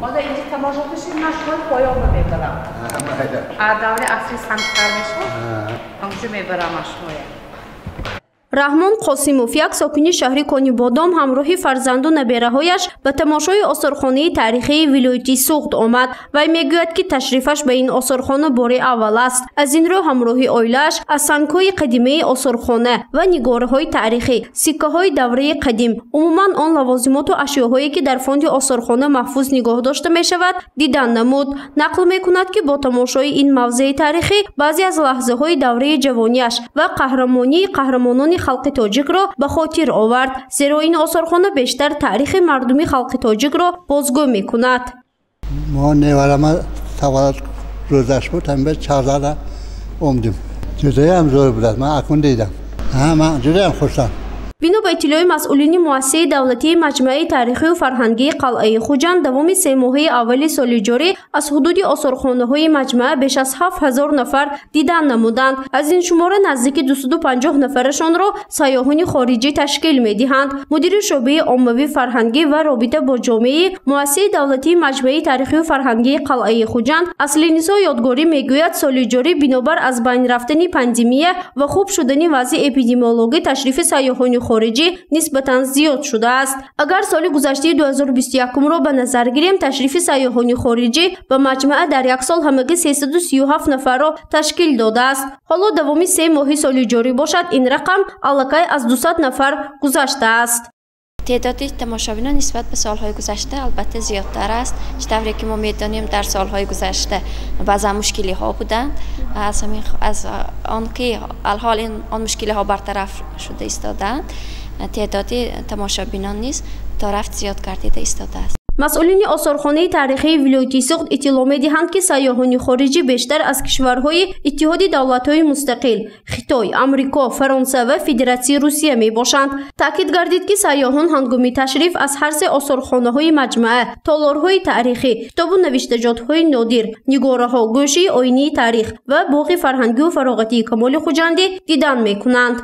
Ҳозир инҷа тамошо кунед, ман шуморо поён мебарам. Давраи асри сангтар мешавад, ҳамонҷо мебарам шумоя. Раҳмон Қосимов, як сокини шаҳри Конибодом, ҳамроҳи фарзанду набераҳояш ба тамошои осорхонаи таърихии вилояти Суғд омад. Вай мегӯяд, ки ташрифаш ба ин осорхона бори аввал аст. Аз ин рӯ ҳамроҳи оилааш аз сангҳои қадимаи осорхона ва нигораҳои таърихӣ, сиккаҳои давраи қадим, умуман он лавозимоту ашёҳое, ки дар фонди осорхона маҳфуз нигоҳ дошта мешавад, дидан намуд. Нақл мекунад, ки бо тамошои ин мавзеи таърихӣ баъзе аз лаҳзаҳои давраи ҷавониаш ва қаҳрамонии қаҳрамонони халқи тоҷикро ба хотир овард, зеро ин осорхона бештар таърихи мардуми халқи тоҷикро бозгӯ мекунад. Мо неварама таваллуд рӯзаш буд, ҳамин чарзада омдим. Ҷудаям зӯр будад, ман акун дидам. Ман ҷудаям хурсанд. Бино ба иттилои масъулини муассисаи давлатии маҷмӯаи таърихию фарҳангии қалъаи Хуҷанд, давоми семоҳаи аввали соли ҷорӣ аз ҳудуди осорхонаҳои маҷмӯа беш аз 7000 нафар дидан намуданд. Аз ин шумора наздики 250 нафарашонро сайёҳони хориҷӣ ташкил медиҳанд. Мудири шӯъбаи оммавӣ, фарҳангӣ ва робита бо ҷомеаи муассисаи давлатии маҷмӯаи таърихию фарҳангии қалъаи Хуҷанд Аслинисо Ёдгорӣ мегӯяд, соли ҷорӣ бинобар аз байн рафтани пандемия ва хуб шудани вазъи эпидемиологӣ ташрифи сайёҳони хориҷӣ нисбатан зиёд шудааст. Агар соли гузаштаи 2021-ро ба назар гирем, ташрифи сайёҳони хориҷӣ ба маҷмӯа дар як сол ҳамагӣ 337 нафарро ташкил додааст. Ҳоло давоми се моҳи соли ҷорӣ бошад, ин рақам аллакай аз 200 нафар гузаштааст. Теъдоди тамошобинон нисбат ба солҳои гузашта албатта зиёдтар аст. Чӣ тавре ки мо медонем, дар солҳои гузашта баъзан мушкилиҳо буданд. Аз он ки алҳол он мушкилиҳо бартараф шуда истодаанд, теъдоди тамошобинон низ то рафт зиёд гардида истодааст. Масъулини осорхонаи таърихии вилояти Суғд иттилоъ медиҳанд, ки сайёҳони хориҷӣ бештар аз кишварҳои Иттиҳоди давлатҳои мустақил, Хитой, Амрико, Фаронса ва Федератсияи Русия мебошанд. Таъкид гардид, ки сайёҳон ҳангоми ташриф аз ҳар се осорхонаҳои маҷмӯа, толорҳои таърихӣ, китобу навиштаҷотҳои нодир, нигораҳо, гӯшаи оинии таърих ва боғи фарҳангию фароғатии Камоли Хуҷандӣ дидан мекунанд.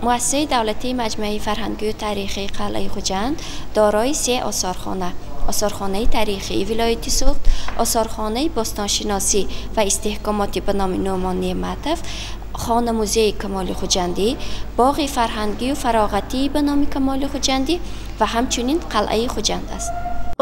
Муассисаи давлатии маҷмӯаи фарҳангию таърихии қалъаи Хуҷанд дорои се осорхона: осорхонаи таърихии вилояти Суғд, осорхонаи бостоншиносӣ ва истиҳкомоти ба номи Нӯъмон Неъматов, хона-музеи Камоли Хуҷандӣ, боғи фарҳангию фароғатии ба номи Камоли Хуҷандӣ ва ҳамчунин қалъаи Хуҷанд аст.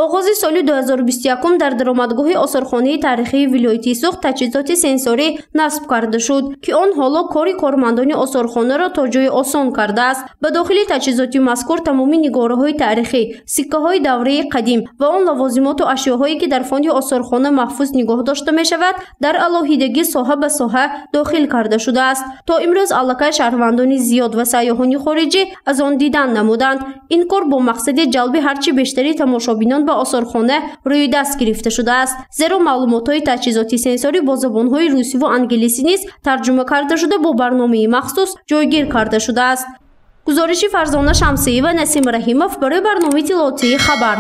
Оғози соли 2021 дар даромадгоҳи осорхонаи таърихии вилояти Суғд таҷҳизоти сенсорӣ насб карда шуд, ки он ҳоло кори кормандони осорхонаро то ҷое осон кардааст. Ба дохили таҷҳизоти мазкур тамоми нигораҳои таърихӣ, сиккаҳои давраи қадим ва он лавозимоту ашёҳое, ки дар фонди осорхона маҳфуз нигоҳ дошта мешавад, дар алоҳидагӣ соҳа ба соҳа дохил карда шудааст. То имрӯз аллакай шаҳрвандони зиёд ва сайёҳони хориҷӣ аз он дидан намуданд. Ин кор бо мақсади ҷалби ҳарчи бештари тамошобинон ба осорхона рӯи даст гирифта шудааст, зеро маълумотҳои таҷҳизоти сенсорӣ бо забонҳои русӣ ва англисӣ низ тарҷума карда шуда, бо барномаи махсус ҷойгир карда шудааст. Гузориши Фарзона Шамсиева, Насим Раҳимов барои барномаи иттилоотии «Хабар».